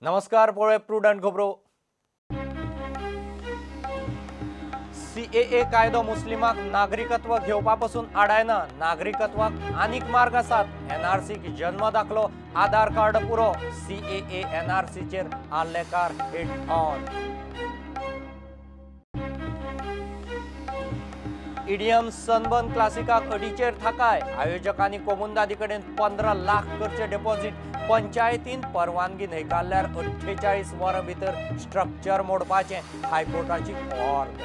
नमस्कार, पळय प्रुडंट खबरो. सीएए कायदो मुस्लिमाक नागरिकत्व घेवपा पसून आडायना. नागरिकत्वाक आनीक मार्ग आसात. एनआरसीक जन्म दाखलो, आधार कार्ड पुरो. सीएए एनआरसीचेर Arlekar hit on. EDM Sunburn क्लासिकाक अडीचेर थाकाय. आयोजकांनी कोमुंदादी कडेन 15 लाख करचे डेपॉझिट. पंचायतीन परवानगी न्हयकारल्यार 48 वरां भितर स्ट्रक्चर मोडपाचें हायकोर्टाची ऑर्द.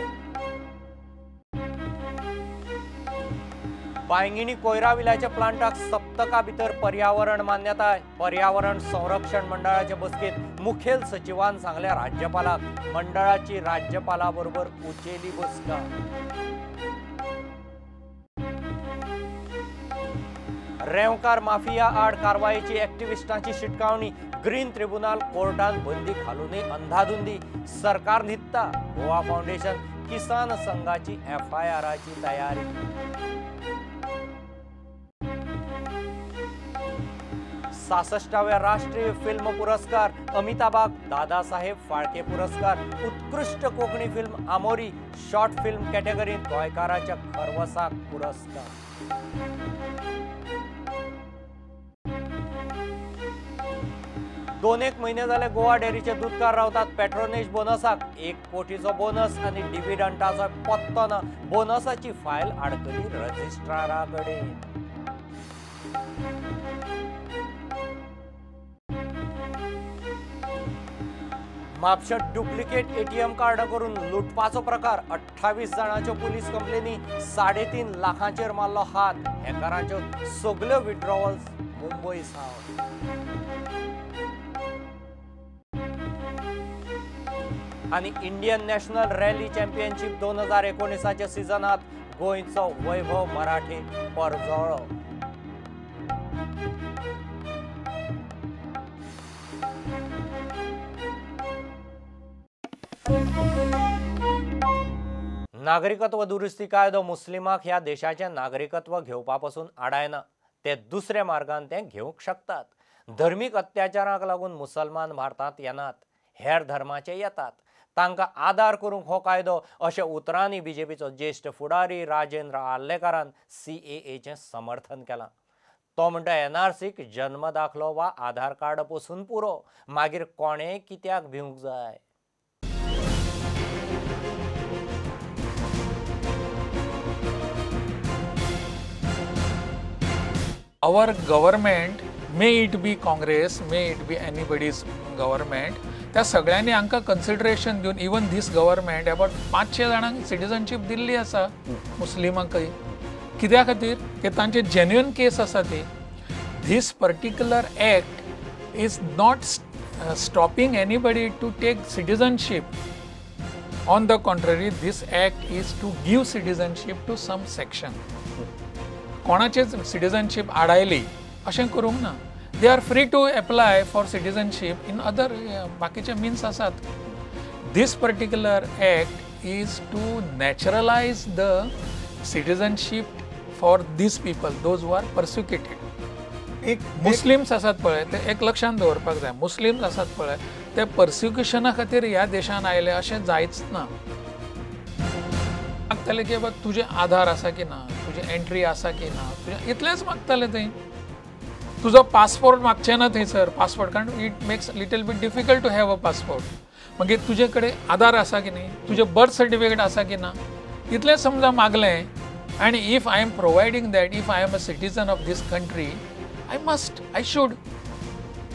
बांयगिणी कोयरा विलाच्या प्लांटाक सप्तका भितर पर्यावरण मान्यताय. पर्यावरण संरक्षण मंडळाचे बसकेंत मुखेल सचिवान सांगले राज्यपालाक. मंडळाची राज्यपाला बरोबर उचेली बसका. रेंवकार माफिया आड कारवायेची एक्टिविस्टांची शिटकावणी. ग्रीन ट्रिब्युनल कोर्टान बंदी घालूनय अंधाधुंदी. सरकार न्हिदता. गोवा फाउंडेशन किसान संघाची एफआयआराची तयारी. 66व्या राष्ट्रीय फिल्म पुरस्कार. अमिताभाक दादासाहेब फाळके पुरस्कार. उत्कृष्ट Konkani film Amori short film कॅटेगरीत गोंयकाराच्या खरवसाक पुरस्कार. 2-1 म्हयने जाले गोवा डेअरीचे दुदकार रावतात पेट्रोनेज बोनसाक. 1 कोटीचो बोनस आनी डिव्हिडंटाचो पत्तो ना. बोनसाची फायल आडकली रजिस्ट्रारा कडेन. म्हापश्यांत डुप्लिकेट एटीएम कार्ड करून लुटपाचो प्रकार. 28 जाणांच्यो पुलीस कंप्लेनी. 3.5 लाखांचेर मारलो हात. हॅकरांच्यो सगल्यो विड्रॉवल्स मुंबय सावन. आनी इंडियन नॅशनल रॅली चॅम्पियनशीप 2019 सिजनात गोंयचो वैभव मराठे परजळ्ळो. नागरिकत्व दुरुस्ती कायदो मुस्लिमाक ह्या देशाचें नागरिकत्व घेवपा पसून आडायना. ते दुसऱ्या मार्गान ते घेवंक शकतात. धर्मीक अत्याचारांक लागून मुसलमान भारतांत येनात, हेर धर्माचे येतात. तांकां आदार करूंक हो कायदो, अशें उतरांनी बीजेपीचो ज्येश्ठ फुडारी राजेंद्र आर्लेकारान सीएएचें समर्थन केलां. तो म्हणटा एनआरसीक जन्म दाखलो वा आधार कार्ड पसून पुरो, मागीर कोणें कित्याक भिवंक जाय. Our government, may it be Congress, may it be anybody's government, त्या सगळ्यांनी हांकां कन्सिडरेशन दिवन इवन these government about 500 जाणांक सिटीजनशीप दिल्ली आसा मुस्लिमांकय. कित्या खातीर की तांचे जेन्युइन केस आसा ती. This particular act is not stopping anybody to take citizenship. On the contrary, this act is to give citizenship to some section. कोणाचेच सिटीजनशीप आडायली अशें करूंक ना. They are free to apply for citizenship in other बाकीचे means आसात. This particular act is to naturalise the citizenship for these people, those who are persecuted. एक Muslims आसात पळय, ते एक लक्षांत दवरपाक जाय. मुस्लिम्स आसात पळय, ते पर्सिक्युशना खातीर ह्या देशान आयले अशें जायच ना. मागताले की बाबा तुजें आधार आसा की ना, तुजी एंट्री आसा की ना, तुजें इतलेंच मागताले थंय. तुजो पासपोर्ट मागचे ना थंयसर. पासपोर्ट कारण it makes little bit difficult to have a passport. मागीर तुजे कडेन आधार आसा की न्ही, तुजें बर्थ सर्टिफिकेट आसा की ना, इतलें समजा मागलें. आनी if I am providing that, if I am a citizen of this country, I must, I should.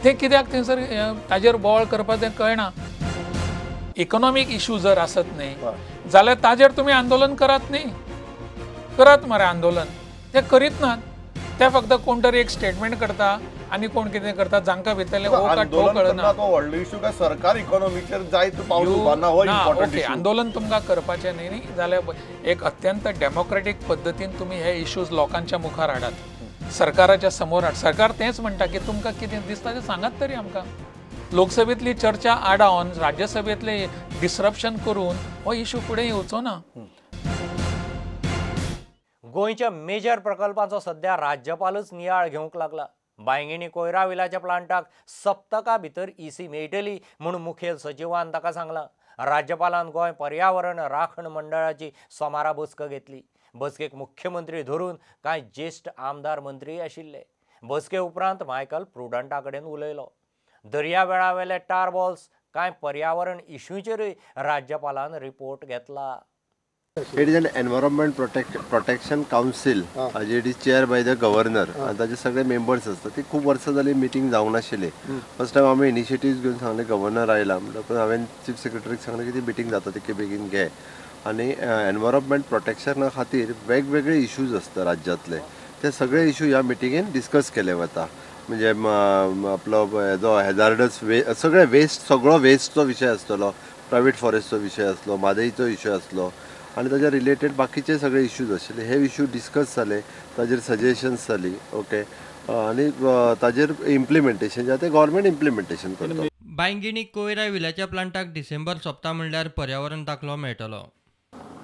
तें कित्याक थंयसर ताजेर बोवाळ करपाक तें कळना. इकॉनॉमीक इशू जर आसत न्ही जाल्यार ताजेर तुमी आंदोलन करात न्ही, करात मरे आंदोलन. ते करीत नात. ते फक्त कोण तरी एक स्टेटमेंट करता आनी कोण कितें करता, जांकां भितरलें हो काय तो कळना. व्हडलो इशू काय सरकार इकॉनॉमीचेर जायत पावल उबारना, हो इम्पॉर्टंट इशू. आंदोलन तुमकां करपाचें न्ही न्ही जाल्यार एक अत्यंत डेमोक्रेटीक पद्दतीन तुमी हे इशूज लोकांच्या मुखार हाडात, सरकाराच्या समोर हाड. सरकार तेंच म्हणटा की तुमकां कितें दिसता तें सांगात तरी आमकां. लोकसभेतली चर्चा आडावन राज्यसभेतले डिसरप्शन करून हो इशू फुडें येवचो ना. गोंयच्या मेजर प्रकल्पांचो सध्या राज्यपालच नियाळ घेवंक लागला. बायंगिणी कोयरा विलाच्या प्लांटाक सप्तका भितर ईसी मेळटली म्हूण मुखेल सचिवान ताका सांगलां. राज्यपालान गोंय पर्यावरण राखण मंडळाची सोमारा बसका घेतली. बसकेक मुख्यमंत्री धरून कांय ज्येश्ठ आमदार मंत्री आशिल्ले. बसके उपरांत मायकल प्रुडंटा कडेन उलयलो. दर्यावेळावेले टार बॉल्स कांय पर्यावरण इश्यूचेरूय राज्यपालान रिपोर्ट घेतला. It is an environment protection council, it is chair by the governor आनी ताचे सगळे मेंबर्स आसतात. ती खूब वर्सां जाली मिटींग जावंक नाशिल्ली. फर्स्ट टायम आमी इनिशिएटीव घेवन सांगलें, गव्हर्नर आयला म्हणटकच हांवें चीफ सेक्रेटरीक सांगलें की ती मिटींग जाता तितके बेगीन घे. आनी एनवायरमेंट प्रोटेक्शना खातीर वेगवेगळे इश्यूज आसता राज्यांतले, ते सगळे इश्यू ह्या मिटिंगेन डिस्कस केले वता. म्हणजे आपलो हेजो हॅजार्डस वे सगळे वेस्ट, सगळो वेस्टचो विशय आसतलो, प्रायवेट फॉरेस्टचो विशय आसलो, म्हादईचो इश्यू आसलो आनी ताज्या रिलेटेड बाकीचे सगळे इश्यूज आशिल्ले. हे इश्यू डिस्कस जाले, ताजेर सजेशन्स जाली. ओके, आनी ताजेर इम्प्लिमेंटेशन जे आसा तें गव्हर्मेंट इम्प्लिमेंटेशन करता. बायंगिणी कोयरा विलाच्या प्लांटाक डिसेंबर सोंपता म्हणल्यार पर्यावरण दाखलो मेळटलो.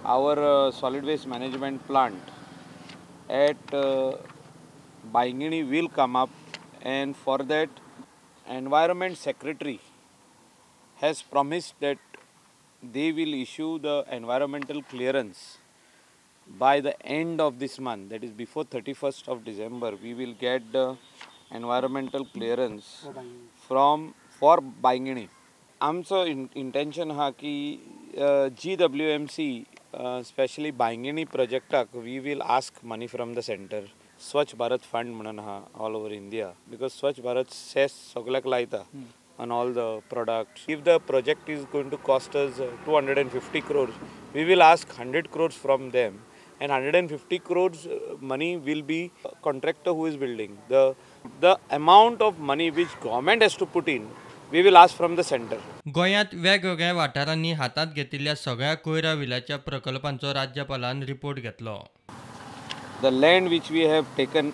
Our solid waste management plant at Baingini will come up, and for that Environment Secretary has promised that they will issue the environmental clearance by the end of this month, that is before 31st of December we will get the environmental clearance for Baingini. आमचो intention हा की GWMC specially Baingini प्रोजेक्टाक we will ask money from the centre. Swachh Bharat fund म्हणून आहा all over India, because Swachh Bharat cess सगळ्याक लायता on all the products. If the project is going to cost us 250 crores, we will ask 100 crores from them, and 150 crores money will be contractor who is building. The amount of money which government has to put in, we will ask from the center. गोंयांत वेगवेगळ्या वाठारांनी हातांत घेतिल्ल्या सगळ्या कोयरा विलाच्या प्रकल्पांचो राज्यपालान report घेतलो. The land which we have taken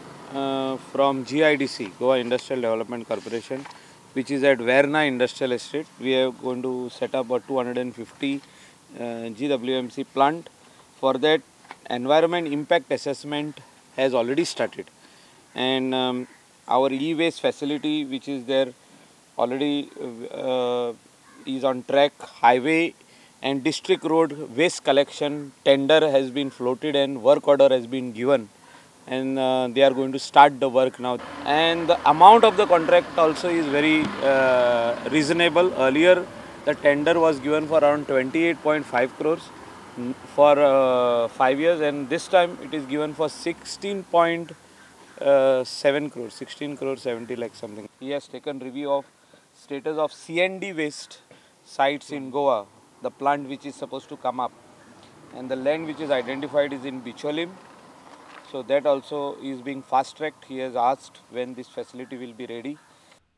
from GIDC, Goa Industrial Development Corporation, which is at Verna Industrial Estate, we are going to set up a 250 GWMC plant. For that, environment impact assessment has already started, and our e-waste facility which is there already is on track. Highway and district road waste collection tender has been floated and work order has been given, and they are going to start the work now. And the amount of the contract also is very reasonable. Earlier the tender was given for around 28.5 crores for 5 years, and this time it is given for 16.7 crores, 16 crores 70 lakhs something. He has taken review of status of C&D waste sites in Goa, the plant which is supposed to come up, and the land which is identified is in Bicholim. So that also is being fast tracked. He has asked when this facility will be ready.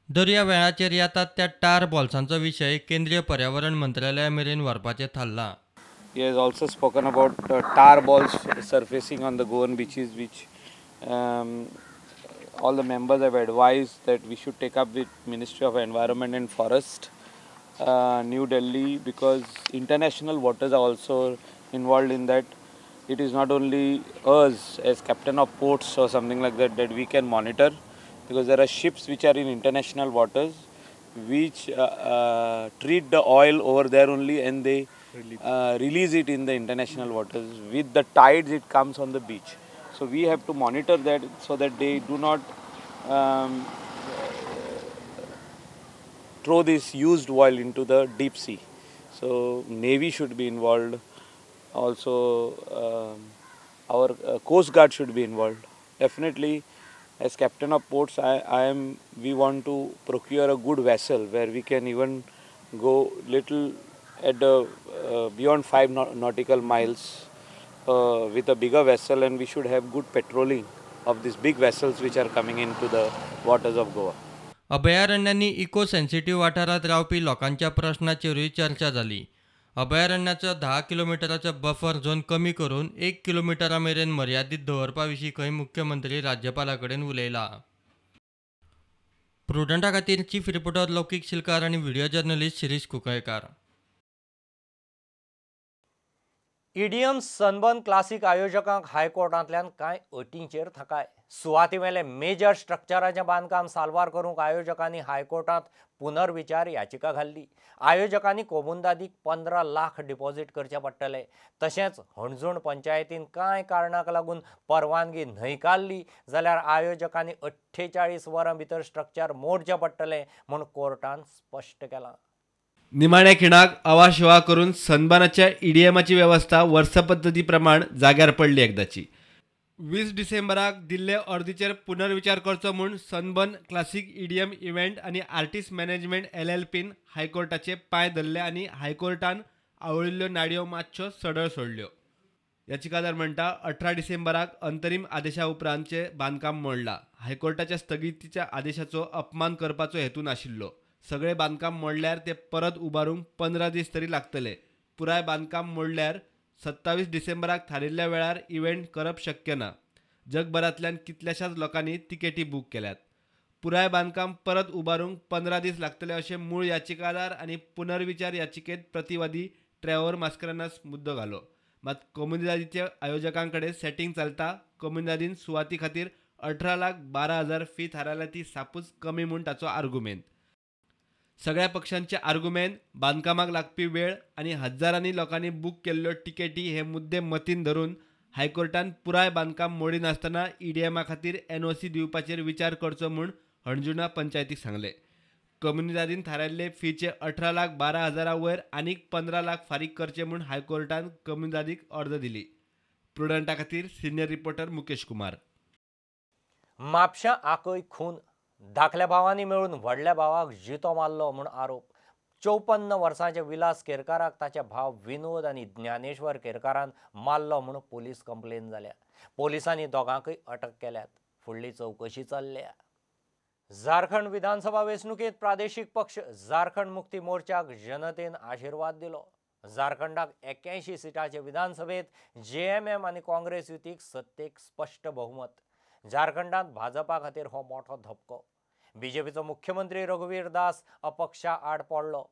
दर्या वेळाचेर येतात त्या tar बॉल्सांचो विशय केंद्रीय पर्यावरण मंत्रालया मेरेन व्हरपाचें थारलां. He has also spoken about tar balls surfacing on the Goan beaches, which all the members have advised that we should take up with Ministry of Environment and Forest, New Delhi, because international waters are also involved in that. It is not only us as captain of ports or something like that that we can monitor, because there are ships which are in international waters which treat the oil over there only, and they release it in the international waters. With the tides it comes on the beach. So we have to monitor that so that they do not throw this used oil into the deep sea. So Navy should be involved, also our Coast Guard should be involved. Definitely, as captain of ports, we want to procure a good vessel where we can even go little at the beyond 5 nautical miles with a bigger vessel, and we should have good patrolling of these big vessels which are coming into the waters of Goa. अभयारण्यांनी eco sensitive वाठारांत रावपी लोकांच्या प्रश्नाचेरूय चर्चा जाली. अभयारण्याचो 10 किलोमिटराचो buffer zone कमी करून 1 किलोमिटरा मेरेन मर्यादीत दवरपा विशीं खंय मुख्यमंत्री राज्यपाला कडेन उलयला. प्रुडंटा खातीर चीफ रिपोर्टर लौकीक शिलकार आनी video journalist Shirish Kunkalkar. EDM sunburn classic आयोजकांक हायकोर्टांतल्यान कांय अटींचेर थाकाय. सुवातीवेलें मेजर स्ट्रक्चराचें बांदकाम साल्वार करूंक आयोजकांनी हायकोर्टांत पुनर्विचार याचिका घाल्ली. आयोजकांनी कोमुंदादीक 15 लाख डिपॉझिट करचें पडटलें. तशेंच हणजूण पंचायतीन कांय कारणाक लागून परवानगी न्हयकारली जाल्यार आयोजकांनी 48 वरां भितर स्ट्रक्चर मोडचें पडटलें म्हूण कोर्टान स्पश्ट केलां. निमाण्या खिणाक आवाशिवा करून सनबर्नाच्या ईडीएमाची वेवस्था वर्सपद्दती प्रमाण जाग्यार पडली एकदाची. 20 डिसेंबराक दिल्ले अर्दीचेर पुनर्विचार करचो म्हूण सनबर्न क्लासिक ईडीएम इव्हेंट आनी आर्टिस्ट मॅनेजमेंट एलएलपीन हायकोर्टाचे पांय धरले आनी हायकोर्टान आवळिल्ल्यो नाडयो मातश्यो सडळ सोडल्यो. याचिकादार म्हणटा 18 डिसेंबराक अंतरीम आदेशा उपरांतचे बांदकाम मोडला. हायकोर्टाच्या स्थगितीच्या आदेशाचो अपमान करपाचो हेतू नाशिल्लो. सगळे बांदकाम मोडल्यार ते परत उबारूंक 15 दीस तरी लागतले. पुराय बांदकाम मोडल्यार 27 डिसेंबराक थारिल्ल्या वेळार इव्हेंट करप शक्य ना. जगभरांतल्यान कितल्याशाच लोकांनी तिकेटी बूक केल्यात. पुराय बांदकाम परत उबारूंक 15 दीस लागतले अशें मूळ याचिकादार आनी पुनर्विचार याचिकेत प्रतिवादी ट्रेवर मास्करेन्हास मुद्दो घालो. मात कोमुनिदादीच्या आयोजकां कडेन सेटिंग चलता. कोमुनिदादीन सुवाती खातीर 18,12,000 फी थारायल्या ती सापूच कमी म्हूण ताचो आर्गुमेंत. सगळ्या पक्षांचे आर्गुमेंत, बांदकामाक लागपी वेळ आनी हजारांनी लोकांनी बूक केल्ल्यो तिकेटी हे मुद्दे मतीन धरून हायकोर्टान पुराय बांदकाम मोडिनासतना ईडीएमा खातीर एनओसी दिवपाचेर विचार करचो म्हूण हणजुणा पंचायतीक सांगलें. कोमुनिदादीन थारायल्ले फीचे 18,12,000 वयर आनीक 15 लाख फारीक करचे म्हूण हायकोर्टान कोमुनिदादीक ऑर्डर दिली. प्रुडंटा खातीर सिनियर रिपोर्टर मुकेश कुमार. म्हापशां आकय खून, धाकल्या भावांनी मेळून व्हडल्या भावाक जितो मारलो म्हूण आरोप. 54 वर्सांचे विलास केरकाराक ताचे भाव विनोद आनी ज्ञानेश्वर केरकारान मारलो म्हूण पोलीस कंप्लेन जाल्या. पोलिसांनी दोगांकय अटक केल्यात. फुडली चवकशी चल्ल्या. झारखंड विधानसभा वेंचणुकेंत प्रादेशीक पक्ष झारखंड मुक्ती मोर्चाक जनतेन आशिर्वाद दिलो. झारखंडाक 81 सिटांचे विधानसभेत जेएमएम आनी काँग्रेस युतीक सत्तेक स्पश्ट बहुमत. झारखंडांत भाजपा खातीर हो मोठो धपको. बीजेपीचो मुख्यमंत्री रघुवीर दास अपक्षा आड पडलो.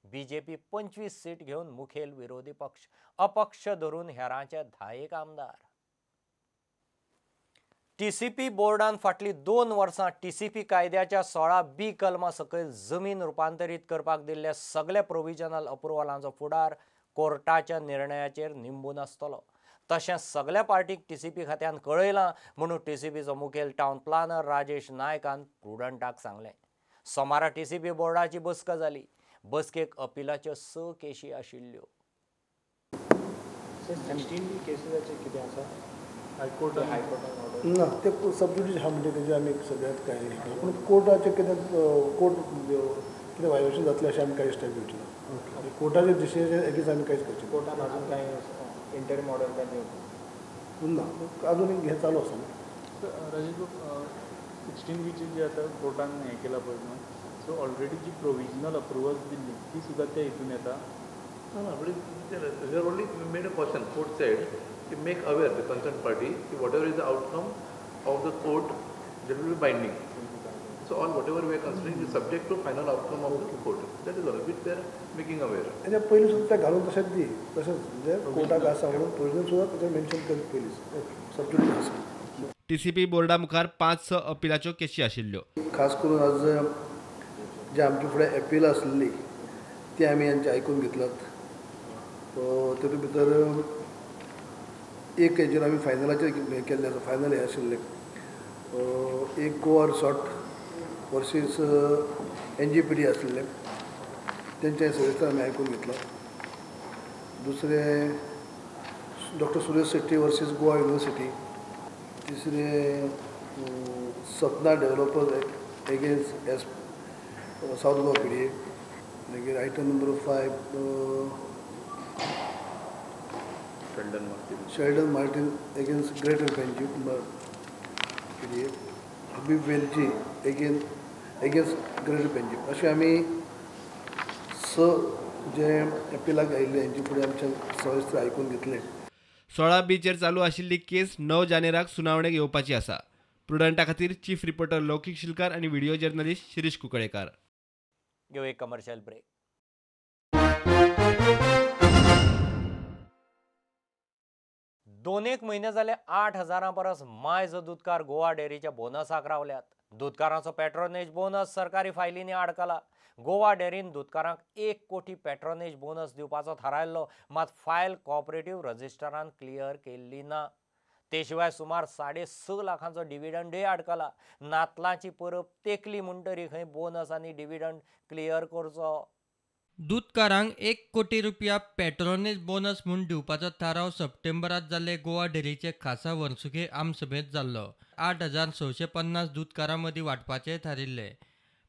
बीजेपी 25 सीट घेवन मुखेल विरोधी पक्ष, अपक्ष धरून हेरांचे 10 आमदार. टीसीपी बोर्डान फाटली 2 वर्सां टीसीपी कायद्याच्या 16B कलमा सकयल जमीन रुपांतरीत करपाक दिल्ल्या सगल्या प्रोविजनल अप्रुव्हलांचो फुडार कोर्टाच्या निर्णयाचेर निंबून आसतलो. तशेंच सगल्या पार्टीक टीसीपी खात्यान कळयलां म्हणून टीसीपीचो मुखेल टावन प्लानर राजेश नायकान प्रुडंटाक सांगलें. सोमारा टीसीपी बोर्डाची बसका जाली. बसकेक अपिलाच्यो 6 केशी आशिल्ल्यो. ना ते सबज्युडिस आहा म्हणजे तेजे आमी सद्याक काय पूण कोर्टाचें कितें कोर्ट कितें व्हायोलेशन जातलें अशें आमी कांय स्टेप घेवचे ना. कोर्टाचे डिसिजन एगेन्स्ट आमी कांयच करचें. कोर्टान अजून कांय इंटरिम ऑर्डर काय दिवंक ना, अजून हें चालू आसा. राजेश बाब, 16बीचे जे आतां कोर्टान हें केलां पळय न्हू, सो ऑलरेडी जी प्रोविजनल अप्रुवल्स दिल्ली ती सुद्दां त्या हितून येता. ना, but only made a caution. Court said to make aware the concerned party whatever is the outcome of the court, that will be binding. So all whatever we are considering is subject to final outcome of the court. That is all which they are making aware. आनी पयलीं सुद्दां तें घालून तशेंच दी, तशेंच म्हणजे कोर्टाक आसा म्हणून प्रोविजन सुद्दां ताचेर मेन्शन कर पयलींच सबज्युडिस आसा. टीसीपी बोर्डा मुखार 5-6 अपिलाच्यो केशी आशिल्ल्यो. खास करून आज जे आमचे फुडें अपील आसली ती आमी यांचे आयकून घेतलात. तातूंत भितर एक हेजेर आमी फायनलाचेर हें केल्लें आसा, फायनल हें आशिल्लें एक गोवा रिसॉर्ट वर्सीस NGPD आसलें, तेंचें सविस्तर आमी आयकून घेतलां. दुसरें doctor Suresh Shetty versus Goa university, तिसरें Sapna developer against S South Goa PDA, मागीर item number 5 Sheldon Martin against Greater Panjim PDA, Habib Velji against Greater Panjim. अशें आमी 6 जे एपिलाक आयिल्ले हेंचे फुडें आमच्या सविस्तर आयकून घेतलें. 16बीचेर चालू आशिल्ली केस 9 जानेराक सुनावणेक येवपाची आसा. प्रुडंटा खातीर चीफ रिपोर्टर लौकीक शिलकार आनी व्हिडिओ जर्नलिस्ट शिरीष कुंकळेकार. घेऊ एक कमर्शियल ब्रेक. दोन एक म्हयने जाले 8,000 परस मायज दुदकार गोवा डेअरीच्या बोनसाक रावल्यात. दुदकारांचो पॅट्रोनेज बोनस सरकारी फायलींनी आडकला. गोवा डेअरीन दुदकारांक 1 कोटी पॅट्रोनेज बोनस दिवपाचो थारायल्लो, मात फायल कॉपरेटिव्ह रजिस्टरान क्लियर केल्ली ना. ते शिवाय सुमार 6.5 लाखांचो डिविडंडय आडकला. नातलांची परब तेकली म्हणटरी खंय बोनस आनी डिविडंड क्लियर करचो. दुदकारांक 1 कोटी रुपया पॅट्रोनेज बोनस म्हूण दिवपाचो थाराव सप्टेंबरांत जाल्ले गोवा डेअरीचे खासा वर्सुकी आमसभेंत जाल्लो. 8,650 दुदकारां मदीं वांटपाचें थारिल्लें.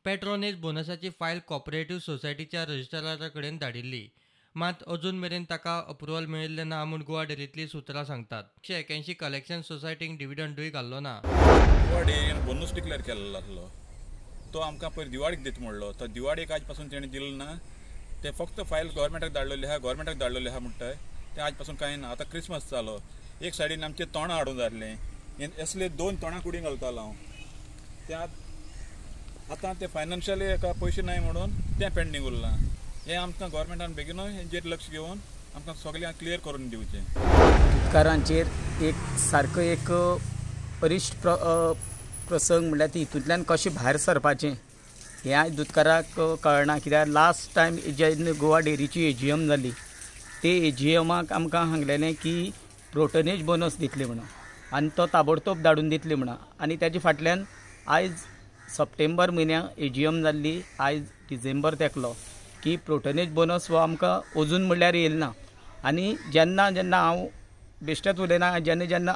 पॅट्रोनेज बोनसाची फायल कॉपरेटिव्ह सोसायटीच्या रजिस्ट्रारा कडेन धाडिल्ली, मात अजून मेरेन ताका अप्रुवल मेळिल्लें ना म्हूण गोवा डेअरींतलीं सुत्रां सांगतात. 181 कलेक्शन सोसायटींक डिविडंडूय घाल्लो ना. गोवा डेअरीन बोनस डिक्लेअर केल्लो आसलो तो आमकां पयर दिवाळीक दिता म्हणलो, तो दिवाळीक आज पासून तेणें दिलो ना. ते फक्त फायल गव्हर्मेंटाक धाडलेली आहा, गव्हर्मेंटाक धाडलेली आहा म्हणटाय, तें आज पासून कांय ना. आतां क्रिसमस जालो, एक सायडीन आमचें तोंडां हाडून जाल्लें, असले 2 तोंडां कुडीन घालतालो हांव. तें आतां तें फायनान्शियली एका पयशे नाय म्हणून तें पेंडींग उरलां. हें आमकां गव्हर्मेंटान बेगीनूय हेंचेर लक्ष घेवन आमकां सगळें क्लियर करून दिवचें. दुदकारांचेर एक सारको एक अरिश्ट प्रसंग म्हणल्यार ती हितूंतल्यान कशें भायर सरपाचें हें आयज दुदकाराक कळना. कित्याक लास्ट टायम जेन्ना गोवा डेअरीची एजीएम जाली ते एजीएमाक आमकां सांगलेलें की प्रोटनेज बोनस दितले म्हणून आनी तो ताबडतोब धाडून दितले म्हणून, आनी ताजे फाटल्यान आयज सप्टेंबर म्हयन्याक एजीएम जाल्ली, आयज डिसेंबर तेंकलो की प्रोटनेज बोनस हो आमकां अजून म्हणल्यार येयल ना. आनी जेन्ना जेन्ना हांव बेश्टेच उलयना, जेन्ना जेन्ना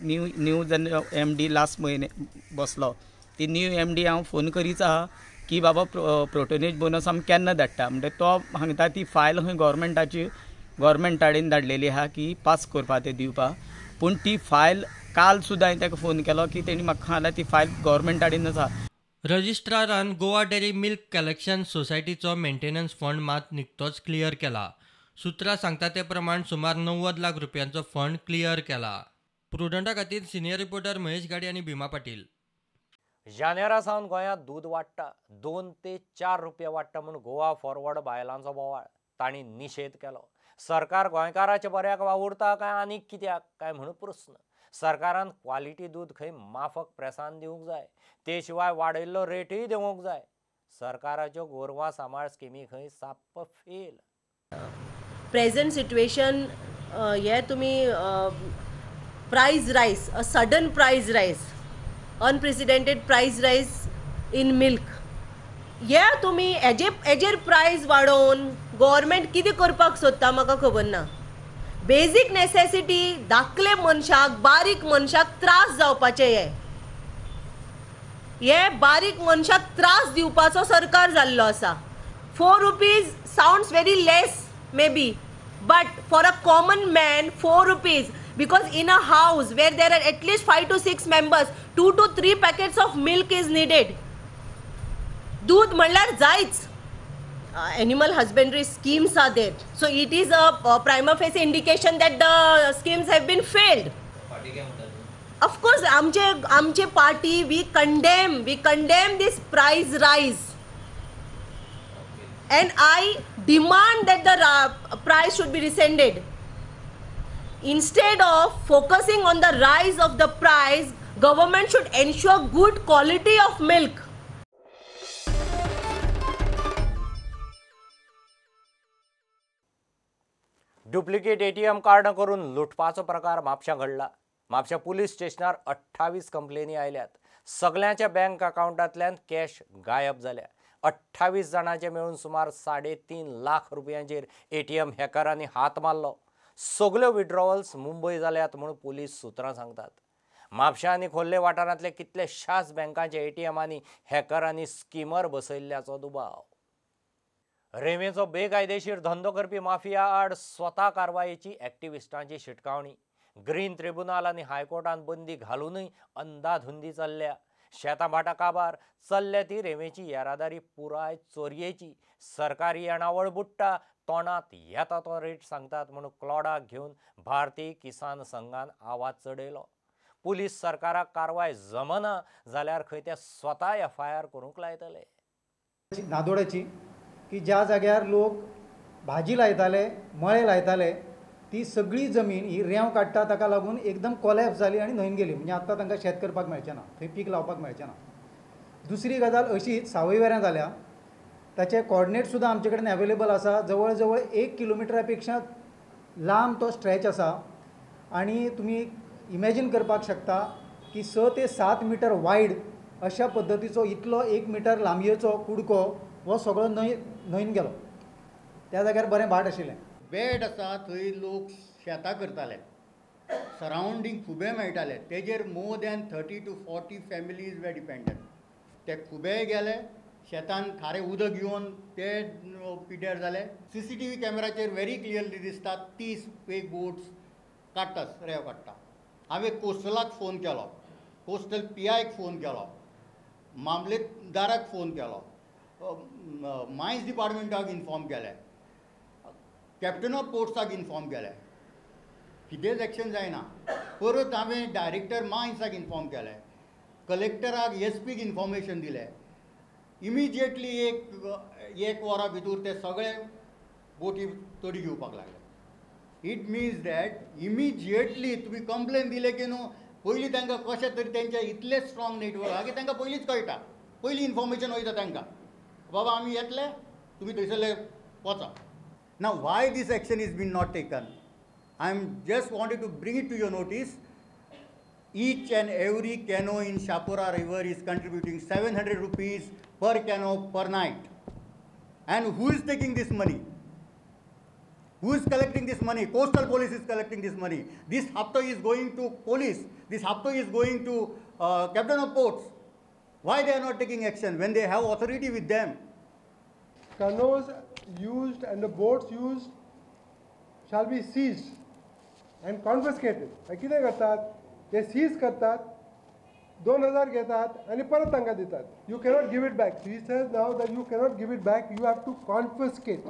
न्यू न्यू जेन्ना एमडी लास्ट म्हयने बसलो ती न्यू एमडी हांव फोन करीच आहा की बाबा प्रोटनेज बोनस आमी केन्ना धाडटा म्हणटा, तो सांगता ती फायल खंय गव्हर्मेंटाची गव्हर्मेंटा कडेन धाडलेली आहा की पास करपा ते दिवपा, पूण ती फायल काल सुद्दां हांवें ताका फोन केलो की तेणी म्हाका सांगलां ती फायल गव्हर्मेंटा कडेनच आहा. रजिस्ट्रारान गोवा डेअरी मिल्क कलेक्शन सोसायटीचो मेंटेनन्स फंड मात निकतोच क्लियर केला. सुत्रां सांगता ते प्रमाण सुमार 90 लाख रुपयांचो फंड क्लियर केला. प्रुडंटा खातीर सिनियर रिपोर्टर महेश गाडी आनी भीमा पाटील. जानेरा सावन गोंयांत दूद वाडटा, 2 ते 4 रुपया वाडटा म्हूण गोवा फॉरवर्ड बायलांचो बोवाळ. तांणी निशेध केलो. सरकार गोंयकाराच्या बऱ्याक वावुरता काय आनीक कित्याक काय म्हूण प्रस्न. सरकारान क्वालिटी दूद खंय माफक प्रेसान दिवंक जाय, ते शिवाय वाडयल्लो रेटूय देंवोवंक जाय. सरकाराच्यो गोरवां सांबाळ स्किमी खंय साप्प फेल. प्रेझेंट सिट्युएशन हे तुमी price rise, a sudden price rise, unprecedented price rise in milk, हे तुमी हेजेर प्रायस वाडोवन गव्हर्मेंट कितें करपाक सोदता म्हाका खबर ना. बेजीक नेसेसिटी धाकले मनशाक, बारीक मनशाक त्रास जावपाचे, हे बारीक मनशाक त्रास दिवपाचो सरकार जाल्लो आसा. 4 rupees sounds very less may be, but for a common man 4 rupees, because in a house where there are at least 5 to 6 members, 2 to 3 packets of milk is needed. दूध म्हणल्यार जायच. Animal husbandry schemes are there, so it is a prima facie indication that the schemes have been failed. Of course आमचे party we condemn this price rise and I demand that the price should be rescinded. Instead of focusing on the rise of the price, government should ensure good quality of milk. Duplicate ATM card करून लुटपाचो प्रकार म्हापशां घडला. म्हापशां police स्टेशनार 28 कंप्लेनी आयल्यात. सगळ्यांच्या bank अकाउंटांतल्यान cash गायब जाल्या. 28 जाणांचे मेळून सुमार 3.5 लाख रुपयांचेर एटीएम हॅकरांनी हात मारलो. सगल्यो विड्रॉवल्स मुंबय जाल्यात म्हूण पुलीस सुत्रां सांगतात. म्हापशां आनी खोर्ले वाठारांतले कितलेशाच बँकांचे एटीएमांनी हॅकरांनी स्किमर बसयल्ल्याचो दुबाव. रेंवेचो बेकायदेशीर धंदो करपी माफिया आड स्वता कारवायेची एक्टिविस्टांची शिटकावणी. ग्रीन ट्रिब्युनल आनी हायकोर्टान बंदी घालूनय अंदाधुंदी चल्ल्या. शेतां भाटां काबार चल्ल्या ती रेंवेची येरादारी पुराय चोरयेची. सरकारी येणावळ बुडटा, तोंडांत येता तो रेट सांगतात म्हूण क्लॉडाक घेवन भारतीय किसान संघान आवाज चडयलो. पुलीस सरकाराक कारवाय जमना जाल्यार खंय ते स्वता एफआयआर करूंक लायतले. नादोड्याची की ज्या जाग्यार लोक भाजी लायताले, मळे लायताले, ती सगळी जमीन ही रेंव काडटा ताका लागून एकदम कोलॅप्स जाली आनी न्हंयन गेली. म्हणजे आतां तांकां शेत करपाक मेळचें ना, थंय पीक लावपाक मेळचें ना. दुसरी गजाल अशीच सावयवेऱ्यां जाल्या, ताचे कॉर्डिनेट सुद्दां आमचे कडेन अवेलेबल आसा. जवळ जवळ 1 किलोमिटरा पेक्षा लांब तो स्ट्रेच आसा आनी तुमी इमॅजीन करपाक शकता की 6 ते 7 मिटर वायड अशा पद्दतीचो इतलो 1 मिटर लांबयेचो कुडको हो सगळो न्हंयन गेलो. त्या जाग्यार बरें भाट आशिल्लें, बेड आसा थंय लोक शेतां करताले, सरावंडींग खुबे मेळटाले, तेजेर more than 30 to 40 families were dependent. ते खुबे गेले, शेतान खारें उदक घेवन ते पिड्ड्यार जाले. CCTV कॅमेराचेर व्हेरी क्लियरली दिसता 30 पेग बोट्स काडटा, रेंव काडटा. हांवें कोस्टलाक फोन केलो, कोस्टल PIक फोन केलो, मामलेदाराक फोन केलो, मायन्स डिपार्टमेंटाक इन्फॉर्म केलें, कॅप्टन ऑफ पोर्ट्साक इन्फॉर्म केलें, कितेंच एक्शन जायना. परत हांवें डायरेक्टर मायन्साक इन्फॉर्म केलें, कलेक्टराक SPक इन्फॉर्मेशन दिलें. इमिजिएटली एक वरा भितर ते सगळे बोटी तडी घेवपाक लागले. It means that immediately तुमी कंप्लेन दिले की न्हू, पयलीं तांकां कशें तरी तेंचे इतले स्ट्रॉंग नेटवर्क आहा की तांकां पयलींच कळटा, पयलीं इन्फॉर्मेशन वयता तांकां, बाबा आमी येतले तुमी थंयसरले वचा. Now why this action is been not taken, I am just wanted to bring it to your notice. Each and every canoe in Chapora river is contributing 700 rupees per canoe per night. And who is taking this money? Who is collecting this money? Coastal police is collecting this money. This hapto is going to police. This hapto is going to captain of ports. Why they are not taking action when they have authority with them? Canoes used and the boats used shall be seized and confiscated. कितें करतात ते seize करतात, 2000 घेतात आनी परत तांकां दितात. You cannot give it back. He says now that you cannot give it back, you have to confiscate.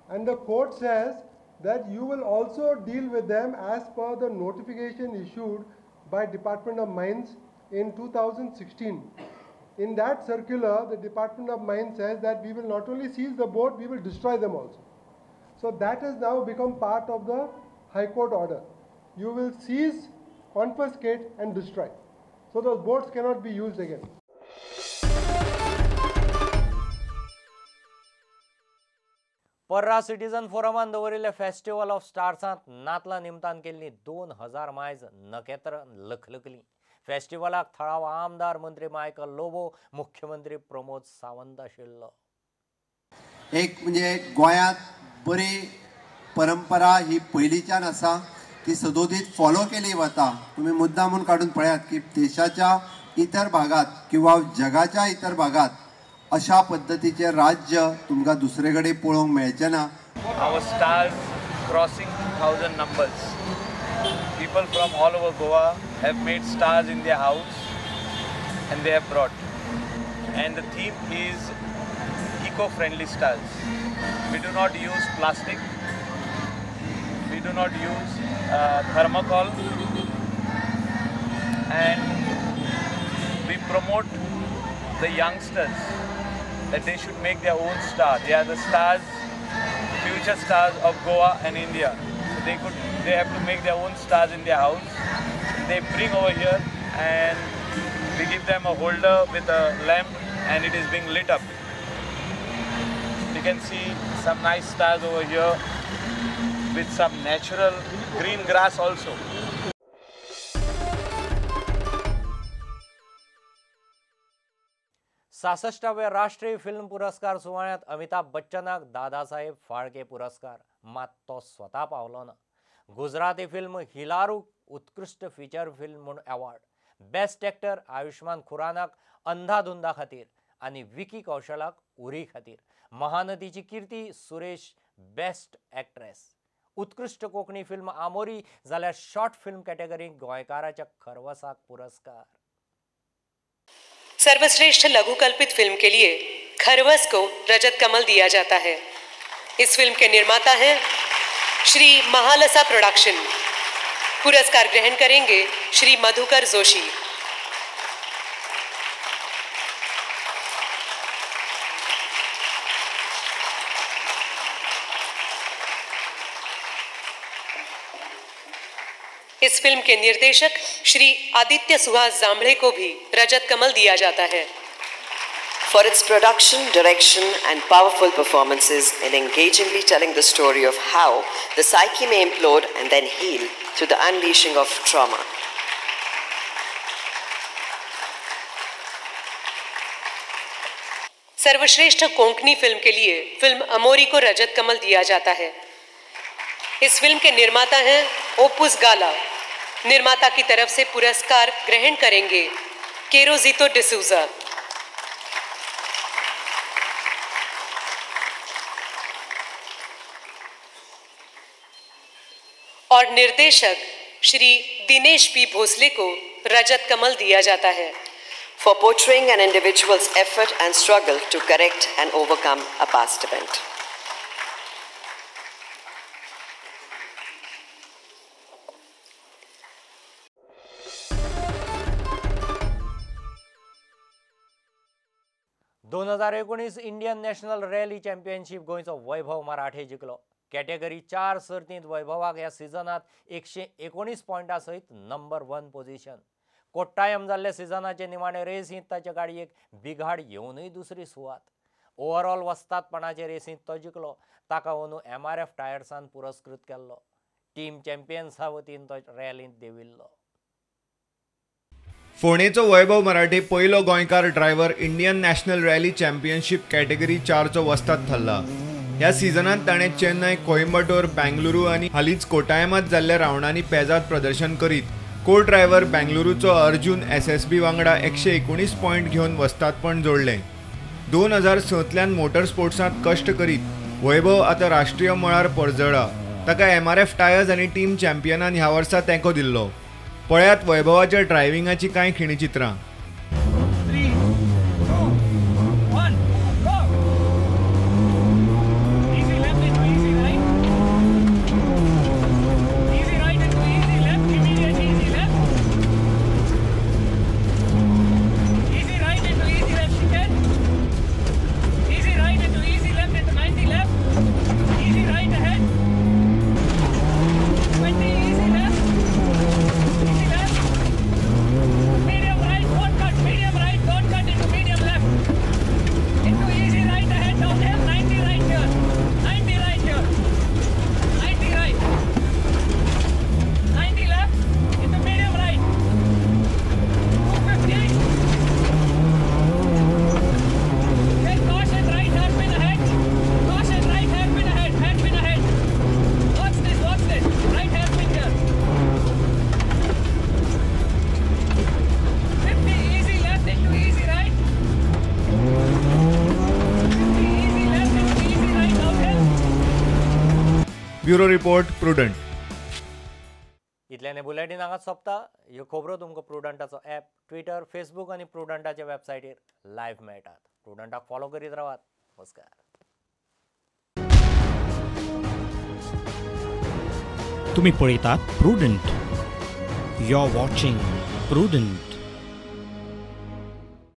And the court says that you will also deal with them as per the notification issued by Department of Mines in 2016. In that circular, the Department of Mines says that we will not only seize the boat, we will destroy them also. So that has now become part of the High Court order. You will seize, confiscate and destroy. So those boats cannot be used again. Parra citizen फोरमान दवरिल्ले festival of स्टार्सांत नातला निमतान केल्ली 2000 मायज नखेत्र लखलखली. फेस्टिवलाक थळावो आमदार मंत्री Michael Lobo, मुख्यमंत्री प्रमोद सावंत आशिल्लो. एक म्हणजे गोंयांत बरी परंपरा ही पयलींच्यान आसा, ती सदोदीत फॉलो केली वता. तुमी मुद्दा म्हूण काडून पळयात की देशाच्या इतर भागात किंवा जगाच्या इतर भागात अशा पद्दतीचे राज्य तुमकां दुसरे कडेन पळोवंक मेळचें ना. Our stars crossing 2000 numbers. People from all over Goa have made stars in their house and they have brought. And the theme is eco-friendly stars. We do not use plastic. We do not use thermocol, and we promote the youngsters that they should make their own star. They are the stars, future stars of Goa and India. So they have to make their own stars in their house. They bring over here and we give them a holder with a lamp and it is being lit up. You can see some nice stars over here with some natural green grass also. 66व्या राष्ट्रीय film पुरस्कार सुवाळ्यांत अमिताभ बच्चनाक दादासाहेब फाळके पुरस्कार, मात तो स्वता पावलो ना. Gujarati film हिलारूक उत्कृश्ट फिचर फिल्म म्हूण अवॉर्ड, बेस्ट एक्टर आयुष्मान खुरानाक अंधाधुंदा खातीर आनी विकी कौशलाक उरी खातीर, महानदीची कीर्ती सुरेश बेस्ट एक्ट्रेस, उत्कृश्ट कोंकणी फिल्म आमोरी जाल्यार शॉर्ट फिल्म कॅटेगरींत गोंयकाराच्या खरवसाक पुरस्कार. सर्वश्रेष्ठ लघुकल्पित फिल्म के लिए खरवस को रजत कमल दिया जाता है. इस फिल्म के निर्माता हैं श्री महालसा प्रोडक्शन. पुरस्कार ग्रहण करेंगे श्री मधुकर जोशी. इस फिल्म के निर्देशक श्री आदित्य सुहास जांभळे को भी रजत कमल दिया जाता है। For its production, direction and powerful performances in engagingly telling the story of how the psyche may implode and then heal through the unleashing of trauma. सर्वश्रेष्ठ कोंकणी फिल्म के लिए film अमोरी को रजत कमल दिया जाता है। इस film K निर्माता हैं ओपुस गाला। निर्माता की तरफ से पुरस्कार ग्रहण करेंगे केरोजितो डिसूजा। और निर्देशक श्री दिनेश पी भोसले को रजत कमल दिया जाता है। For portraying an individual's effort and struggle to correct and overcome a past event. ...2019 Indian national rally championship गोंयचो वैभव मराठे जिखलो। कॅटेगरी 4 सर्तींत वैभवाक ह्या सिजनांत 119 पॉयंटा सयत नंबर 1 पोझिशन। कोट्टायम जाल्ले सिजनाचे निमाणे रेसींत ताचे गाडयेक बिघाड येवनूय दुसरी सुवात। ओवरऑल वस्तादपणाचे रेसींत तो जिखलो। ताका अंदू MRF टायर्सान पुरस्कृत केल्लो। टीम चॅम्पियन्सा वतीन तो रॅलींत देंविल्लो। फोंडेचो वैभव मराठे पयलो गोंयकार driver Indian national rally championship category 4चो वस्ताद थारला। ह्या सिजनांत ताणें चेन्नय, कोइंबटोर, बेंगलुरू आनी हालींच कोटायमांत जाल्ल्या रावंडांनी पेजाद प्रदर्शन करीत को ड्रायव्हर बेंगलुरूचो अर्जुन SSB वांगडा 119 पॉयंट घेवन वस्तादपण जोडलें। 2006तल्यान मोटर स्पोर्ट्सांत कश्ट करीत वैभव आतां राष्ट्रीय मळार परजळ्ळा। ताका MRF tyres आनी टीम चॅम्पियनान ह्या वर्सा तेंको दिल्लो। पळयात वैभवाच्या ड्रायव्हिंगाची कांय खिणचित्रां। 3, 2, 1, go! Easy left into easy right. Easy right into easy left, immediate easy left. Easy right into easy left, chicane. Easy right into easy left into 90 left. Easy right ahead. 20 easy left. Easy left. Medium right, don't cut. Medium right, don't cut into medium left. Into easy right ahead, downhill, 90 right here. 90 right here. 90 right. 90 left. Into medium right. 250. Then caution right hairpin ahead. Caution right hairpin ahead. Hairpin ahead. Watch this, watch this. Right hairpin here. 50 easy left into easy right. 50 easy left into easy right downhill. Bureau report, Prudent. इतल्याने bulletin हांगाच सोंपता। ह्यो खबरो तुमकां प्रुडंटाचो app, Twitter, Facebook आनी प्रुडंटाच्या वेबसायटीर live मेळटात। प्रुडंटाक follow करीत रावात। नमस्कार। तुम्ही पळयतात Prudent. You are watching Prudent.